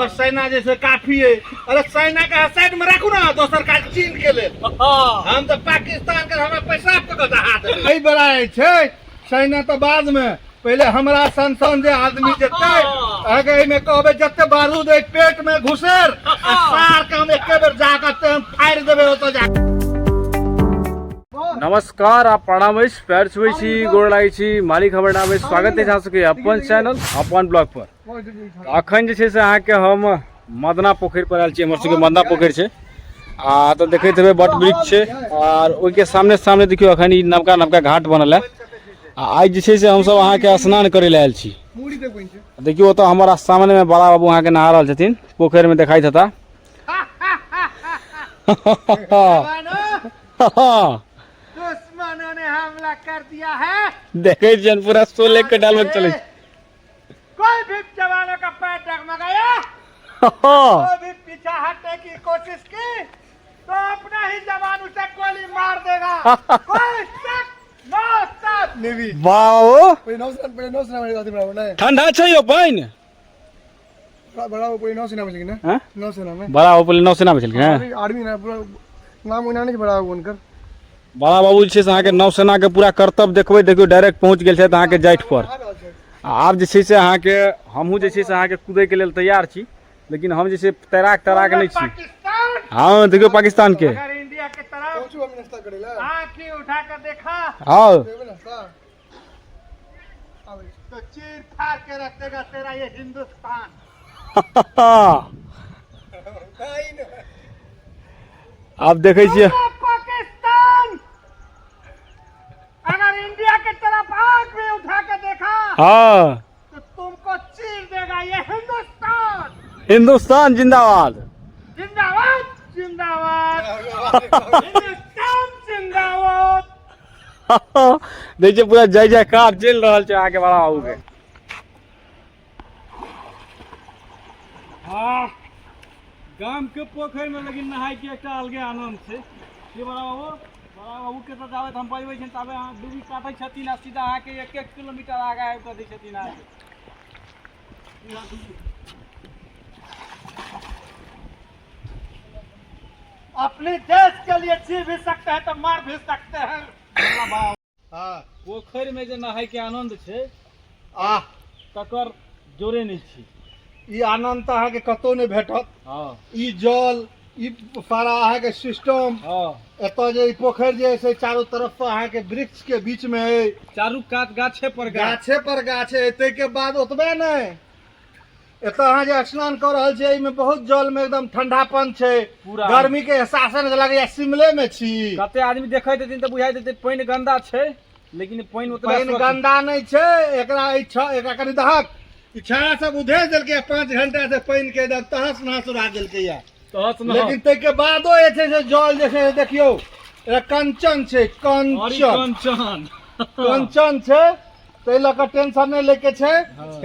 हमर सेना जे छै काफी है। अरे सेना के साइड में राखू ना, दोसर काज चीन के लेल। हम तऽ पाकिस्तान के हमरा पैसा के कऽ हाथ एहि बेरा जे छै सेना तऽ बाद में, पहिले हमरा सन सन जे आदमी जेतै अहाँके एहिमे कहबै जते बारूद एहि पेट में घुसेर आ सार के हम एके बेर जाकऽ ते हम फाड़ि देबै ओतऽ जा। नमस्कार आ प्रणाम अछि, पैर छुबै छी, गोर लागै छी, मालिक हमर नाम अछि। स्वागत अछि अहाँ सबके अपन चैनल अपन ब्लॉग पर। अखन जे छै से अहाँके हम मदना पोखरि पर आयल छी। हमर सबके मदना पोखरि छै आ तऽ देखैत हेबै बट वृक्ष छै आर ओहिके सामने सामने देखियौ अखन ई नवका नवका घाट बनल है। आ आइ जे छै से हमसब अहाँके स्नान करै लए आयल छी। देखियौ ओतऽ हमर सामनेमे बड़ा बाबू अहाँके नहा रहल छथिन पोखरिमे, देखाइत हेता। दुश्मनों ने हमला कर दिया है। देखै छियनि पूरा सोले के डालबे चलै छै। कोई भी जवानों का पैर डगमगाया, कोई भी पीछा हटने की कोशिश की तो अपना ही जवान उसे गोली मार देगा। कोई शक नो शक। बाओ पहिले नौ सेना में अथी बराबर नहीं। ठंडा छै यौ पानि। बड़ा वो पहिले नौसेना में छलखिन हैं? ने, नौसेना में। बड़ा बाबू पहिले नौसेना में छलखिन हैं। आर्मी ना, पूरा नाम ओना नहीं बड़ा बाबू उनकर। बड़ा बाबू जे छै से अहाँके नौसेना के पूरा कर्तव्य देखबै। देखियौ डायरेक्ट पहुँच गेल छथि अहाँके जाठि पर। आ आब जे छै से अहाँके हमहूँ जे छै से अहाँके कुदैके लेल तैयार छी, लेकिन हम जे छै तैराक तैराक नहि छी। पाकिस्तान। हँ देखियौ पाकिस्तान के अगर इंडिया के तरफ पहुंचू हम नाश्ता करे ला। आंख ही उठा कर देखा हँ देबै नाश्ता आबै। तो चीर फाड़ के रख देगा तेरा ये हिंदुस्तान। आब देखै छियै। पाकिस्तान अगर इंडिया के तरफ आंख भी उठा के देखा तो तुमको चीर देगा ये हिंदुस्तान। हिंदुस्तान जिंदाबाद। जिंदाबाद जिंदाबाद, हिंदुस्तान जिंदाबाद। देखै छियै पूरा जय जयकार चलि रहल छै अहाँके बड़ा बाबू के। गाम के पोखरि में लेकिन नहाय के एकटा अलगे आनंद छै। की बड़ा बाबू? बड़ा बाबू के तऽ जाबे हम बजबै छियनि ताबे अहाँ डुबी काटै छथिन आ सीधा अहाँके एक एक किलोमीटर आगाँ आबि कऽ दै छथिन अहाँके। अपने देश के लिए जी भी सकते हैं तो मर भी सकते हैं। हाँ। पोखरि में जे नहाय के आनंद छै आह तकर जोरे नहि छै। ई आनंद तऽ अहाँके कतहु नहि भेटत। ई जल, ई सारा अहाँके सिस्टम। एतऽ जे ई पोखरि जे छै चारू तरफ से अहाँके वृक्ष के बीच में अइ। चारू कात गाछे पर गाछ। गाछे पर गाछ है। ताहिके बाद ओतबे नहि, एतऽ अहाँ जे स्नान कऽ रहल छियै एहिमे बहुत जल में एकदम ठंडापन छै। पूरा। गर्मी के एहसास नहि लगैया, शिमले में छी। कते आदमी देखैत हेथिन तऽ बुझाइत हेतै पानि गन्दा छै, लेकिन पानि ओतबे पानि स्वच्छ। गन्दा नहि छै। एकरा ई एकरा कनि दहक ई छाया सब उधेड़ देलकै। 5 घंटा से पानि के एकदम तहस नहस उड़ा देलकै या। तहस नहस। लेकिन ताहिके बादो जे छै से जल जे छै से देखियौ एकरा कंचन छै। कंचन। कंचन। कंचन छै, ताहि लऽ कऽ टेंशन नहि लैके छै।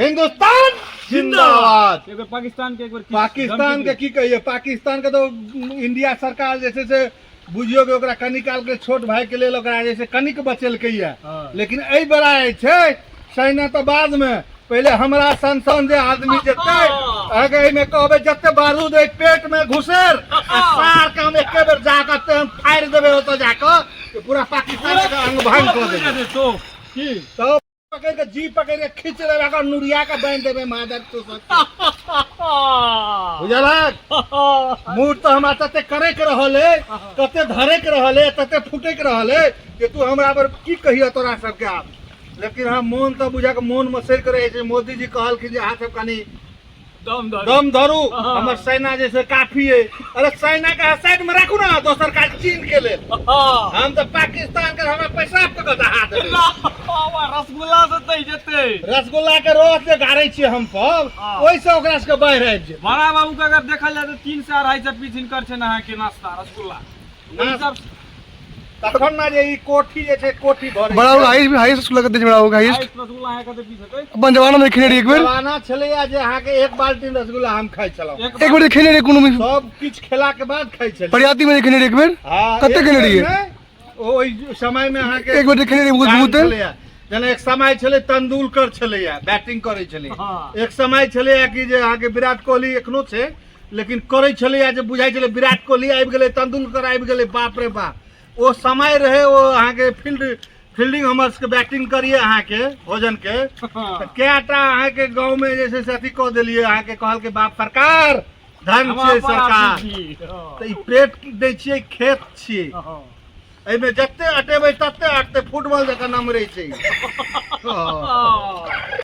हिंदुस्तान जिंदाबाद। एक बेर पाकिस्तान के एक बेर पाकिस्तान के की कहिए? पाकिस्तान के तो इंडिया सरकार जे छै से बुझियौ कि ओकरा कनि काल के छोट भाई के लेल ओकरा जे छै कनिक बचेलकै या। लेकिन एहि बेरा जे छै सैना तऽ बाद में, पहिले हमरा सन सन जे आदमी जेतै अहाँके एहिमे कहबै जते बारूद एहि पेट में घुसेर आ सार के हम एके बेर जाकऽ ते हम फाड़ि देबै ओतऽ जाकऽ कि पूरा पाकिस्तान के अंग भंग कऽ देबै। तो की तब पकड़ के जी पकड़ के खींच लेबै, ओकर नुरिया के बांधि देबै मादर तो सब बुझलक। मूड तऽ हमरा तते करे के रहल है, तते धरे के रहल है, तते फूटे के रहल है कि तू हमरा पर की कहियो तोरा सबके आब। लेकिन हम मोन तऽ बुझा के मोन मसरि के रहै छै। मोदी जी कहलखिन जे अहाँ सब कनि दम धरू। दम धरू, हमर सेना जे छै काफी है। अरे सेना के साइड में राखू ना, दोसर काज चीन के लेल। हम तऽ पाकिस्तान के हमरा पैसा के कऽ दहा देबै। रसगुल्ला से तै जेतै। रसगुल्ला के रस जे गारै छियै हम सब ओहिसँ ओकरा सबके बाढ़ि आबि जेतै। बड़ा बाबू के अगर देखल जाय तऽ 300 250 पीस हिनकर छै अहाँके नाश्ता रसगुल्ला ओहि सब। तखन ने जे ई कोठी जे छै कोठी भरै बड़ा बाबू हाइस्ट हाइस्ट रसगुल्ला कते छै बड़ा बाबू हाइस्ट? हाइस्ट रसगुल्ला अहाँ कते पीस हेतै? अपन जमाना में खेने रहियै एक बेर। जमाना छलैया जे अहाँके एक बाल्टीन रसगुल्ला हम खाइ छलहुँ। एक बेर खेने रहियै कोनो सब किछु खेला के बाद खाइ छलियै। बरियाती में खेने रहियै एक बेर। हँ, कते एक खेने बेर रहियै? नहि, ओहि समय में अहाँके एक बेर खेने रहियै बहुत टाइम बहुत। छलैया। जेना एक समय छलै तेंदुलकर छलैया बैटिंग करै छलै। एक समय छलैया कि जे अहाँके विराट कोहली एखनो छै, लेकिन करै छलैया जे बुझाइ छलै विराट कोहली आबि गेलै, तेंदुलकर आबि गेलै, बाप रे बाप। ओ समय रहै, ओ अहाँके फील्डिंग हमर सबके बैटिंग करिए अहाँके भोजनके, तऽ कएटा अहाँके गाँवमे जे छै से अथी कऽ देलियै अहाँके, कहलकै बाप सरकार धन छियै सरकार। तऽ ई पेट दै छियै, खेत छियै, एहिमे जते अटेबै तते अटतै, फुटबॉल जकाँ नमरै छै।